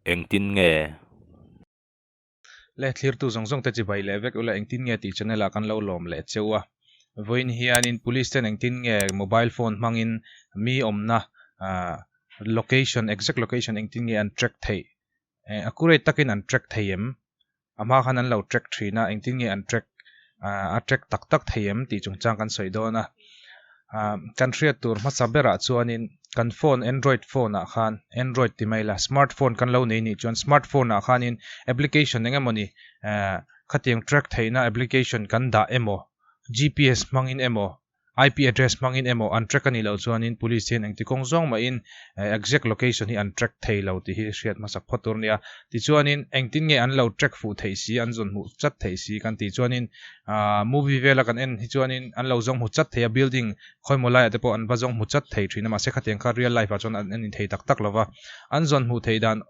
Engtin nge? Le thlirtu zawng zawng te chibai leh vek ula engtin nge tih channel ah kan lo lawm leh cheu a. Vawiin hianin police ten engtin nge mobile phone hmangin mi awmna ah location exact location engtin nge an track theih accurate takin an track thei em? A hma khan an lo track thin a, engtin nge an track a track tak tak thei em tih chungchang kan sawi dawn a. Kan hriat tur hmasa berah chuanin kan phone android phone ah khan android ti mai la smartphone kan lo nei nih chuan smartphone ah khanin application eng emawni khatiang track theihna application kan dah emaw GPS hmangin emaw IP address hmangin emaw an track a nih loh chuanin police hian engti kawng zawng mahin exact location hi an track thei lo tih hi hriat hmasak phawt tur a nia. Tichuanin engtin nge an lo track fuh theih si, an zawn hmuh chat theih si kan tih chuanin movie vela kan en hi chuanin an lo zawng hmu chat thei a, building khawimaw laiah te pawh an va zawng hmu chat thei thin a, mahse khatiang kha real life ah chuan an en in thei tak tak lo va. An zawn hmuh theih dan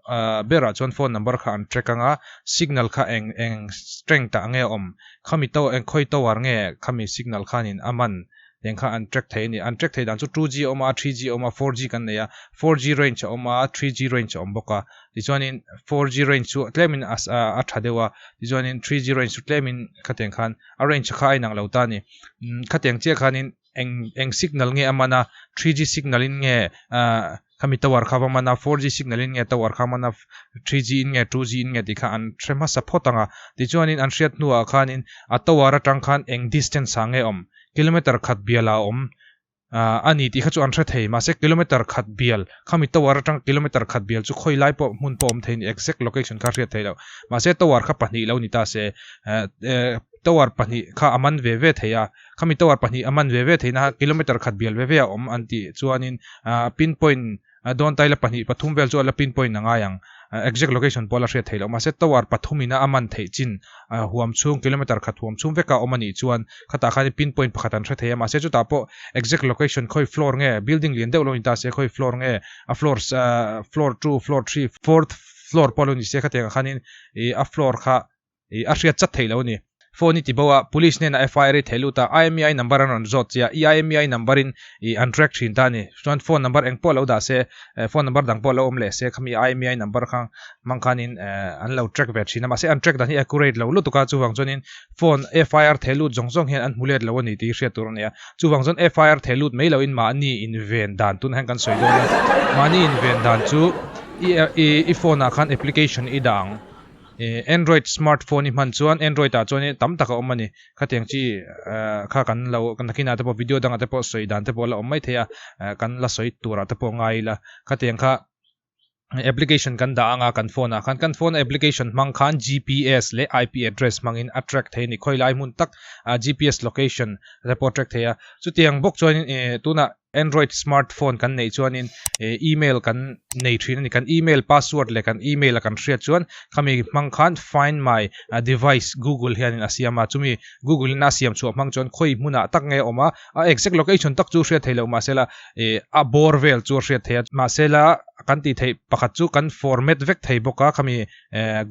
berah chuan phone number kha an track anga, signal kha eng eng strength ah nge a awm Khami to eng khawi tower nge khami signal khanin a man teng kha an track thei a ni. An track thei dan chu 2G a awm a, 3G a awm a, 4G kan nei a, 4G range a awm a, 3G range a awm bawk a. Tichuanin 4G range chu tlemin a a tha deuh a, tichuanin 3G range chu tlemin khatiang khan a range kha a inang lo ta a ni. Khatiang chiah khanin eng eng signal nge a man a, 3G signal in nge ah Khami tower kha va man a, 4G signal in nge tower kha man a, 3G in nge 2G in nge tih kha an hre hmasa phawt ang a. Tichuanin an hriat hnuah khanin a tower atang khan eng distance ah nge awm, kilometer khat bial ah a awm a ni tih kha chu an hre thei. Mahse kilometer khat bial, khami tower atang kilometer khat bial chu khawi lai pawh hmun pawh awm thei a ni, exact location kha hriat theih loh. Mahse tower kha pahnih lo ni ta se, tower pahnih kha a man ve ve thei a. Khami tower pahnih a man ve ve theihna kha kilometer khat bial ve ve a awm an tih chuanin pinpoint dawn taila pahnih pathum vel chu a la pinpoint a ngai ang. Exact location pawh a la hriat theih loh. Mahse tower pathum ina a man theih chin huam chhung kilometer khat huam chhung veka awm a nih chuan khatah khanin pinpoint pakhat an hre thei a. Mahse chutah pawh exact location khawi floor nge building lian deuh lo ni ta se khawi floor nge a floor floor two floor three fourth floor pawh lo ni se khatiangah khanin ih a floor kha I a hriat chat theih lo a ni. Phone i ti bo a, police hnenah FIR i theh lut a, IMEI number an rawn zawt che a, i IMEI number in i an track thin ta a ni. Chuan phone number eng pawh lo dah se, phone number dang pawh lo awm leh se, khami IMEI number kha hmang khanin an lo track ve thin a, mahse an track dan hi accurate lo lutuk a, chuvang chuanin phone FIR theh lut zawng zawng hian an hmu let lo a ni tih hi hriat tur a ni a. Chuvang chuan FIR theh lut mai loin mahni inven dan tunah hian kan sawi dawn a, mahni inven dan chu i i phone ah khan application i dah ang. Android smartphone i hman chuan Android ah chuan tam tak a awm a ni. Khatiang chi kha kan lo nakinah te pawh video dangah te pawh sawi dan te pawh a la awm mai thei a, kan la sawi turah te pawh ngai ila. Khatiang kha application kan dah anga kan phone ah khan kan phone application hmang khan GPS leh IP address hmangin a track thei a ni. Khawi lai hmun tak GPS location te pawh a track thei a. Chutiang bawk chuanin tunah Android smartphone kan neih chuanin email kan nei thin a ni. Kan email password leh kan email a kan hriat chuan khami hmang khan find my device Google hianin a siam a. Chumi Google in a siam chhuah hmang chuan khawi hmunah tak nge a awm a, a exact location tak chu hriat theih loh mahsela a bawr vel chu a hriat theih a. Mahsela kan tih theih pakhat chu kan format vek thei bawk a, khami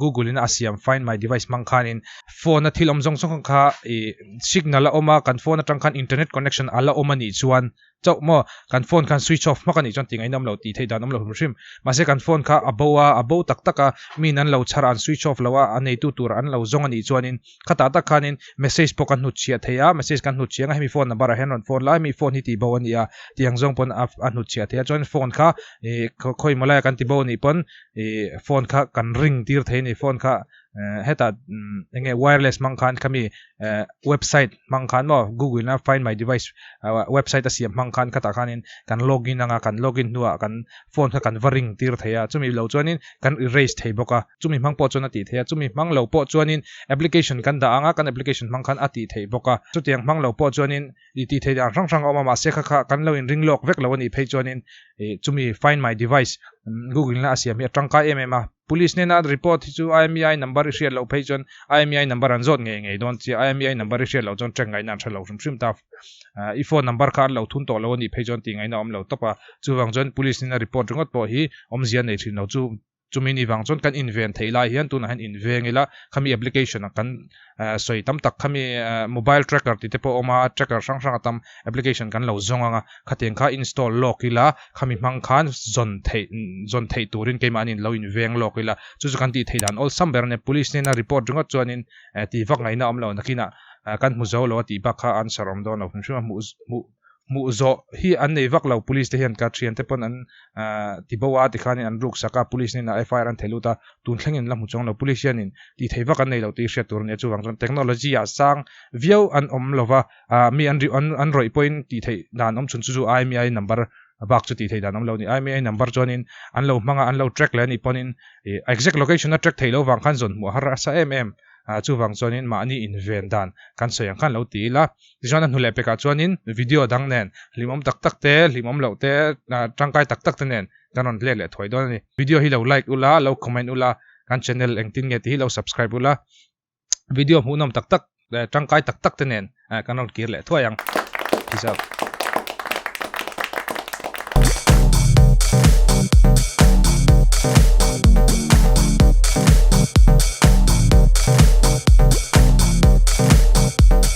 Google in a siam find my device hmang khanin phone a thil awm zawng zawng kha ih signal a awm a kan phone atang khan internet connection a la awm a nih chuan chauh maw kan phone khan switch off hmak a nih chuan tih ngaihna awm lo tih theih dan awm lo hrim hrim mahse kan phone kha a bo a a bo tak tak a min an lo chhar a an switch off lo a a neitu tur an lo zawng a nih chuanin khatah tak khanin message pawh kan hnutchhiah thei a message kan hnutchhiah ang a hemi phone number ah hian rawn phone la hemi phone hi tih bo a ni a tih ang zawng pawn a hnutchhiah thei a chuan phone kha ih khawi maw laia kan ti bo a nih pawn ih phone kha kan ring tir thei a ni phone kha hetah eng nge wireless hmang khan khami website hmang khan maw google in a find my device website a siam hmang khan khatah khanin kan login anga kan login hnuah kan phone kha kan va ring tir thei a chumi lo chuanin kan erase thei bawk a chumi hmang pawh chuan a tih theih a chumi hmang lo pawh chuanin application kan dah anga kan application hmang khan a tih theih bawk a chutiang hmang lo pawh chuanin i tih theih dan hrang hrang a awm a mahse kha kha kan lo inring lawk vek lo a nih phei chuanin ih chumi find my device google in a siam hi a tangkai em em a police nena report hi chu IMEI number i hriat loh phei chuan IMEI number an zawt ngei ngei dawn chiah IMEI number i hriat loh chuan track ngaihna an hre lo hrim hrim ta i phone number kha an lo thun tawh lo a nih phei chuan tih ngaihna a awm lo tawp a chuvang chuan police nena report ringawt pawh hi awmzia nei thin lo chu. Chumi ni vang chuan kan inven theih lai hian tunah hian inveng ila, khami application a kan sawi tam tak khami mobile tracker tih te pawh a awm a, tracker hrang hrang a tam application kan lo zawng ang a, khatiang kha install lawk ila, khami hmang khan zawn theih zawn theih turin keimahni lo inveng lawk ila, chu chu kan tih theih dan awlsam ber a nia, police hnena report ringawt chuanin tih vak ngaihna a awm lo, nakinah kan hmu zo lo a tih bak kha answer a awm dawn lo hrim hrim a, hmuh hmuh. Hmuh zawh hi an nei vak lo, police te hian ka thiante pawn an ti bo a tikhanin an ruk sak a, police hnenah FIR an thei lut a, tun thlengin an la hmu chuang lo, police hianin tih thei vak an nei lo tih hriat tur a ni a, chuvang chuan technology ah sang viau an awm lo va, mi an an rawih pawhin tih theih dan awm chhun chu chu IMEI number bak chu tih theih dan awm lo a ni, IMEI number chuanin an lo hmang a, an lo track leh a nih pawhin exact location a track theih loh vang khan zawn hmuh a har asa em em. Chuvang chuanin mahni inven dan kan sawi ang khan lo ti ila. Tichuan a hnu leh pekah chuanin video dang nen hlimawm tak tak te, hlimawm loh te, tangkai tak tak te nen kan rawn let leh thuai dawn a ni. Video hi lo like ula, lo comment ula, kan channel engtin nge tih hi lo subscribe ula. Video hmuhnawm tak tak, tangkai tak tak te nen kan rawn kir leh thuai ang. Peace out.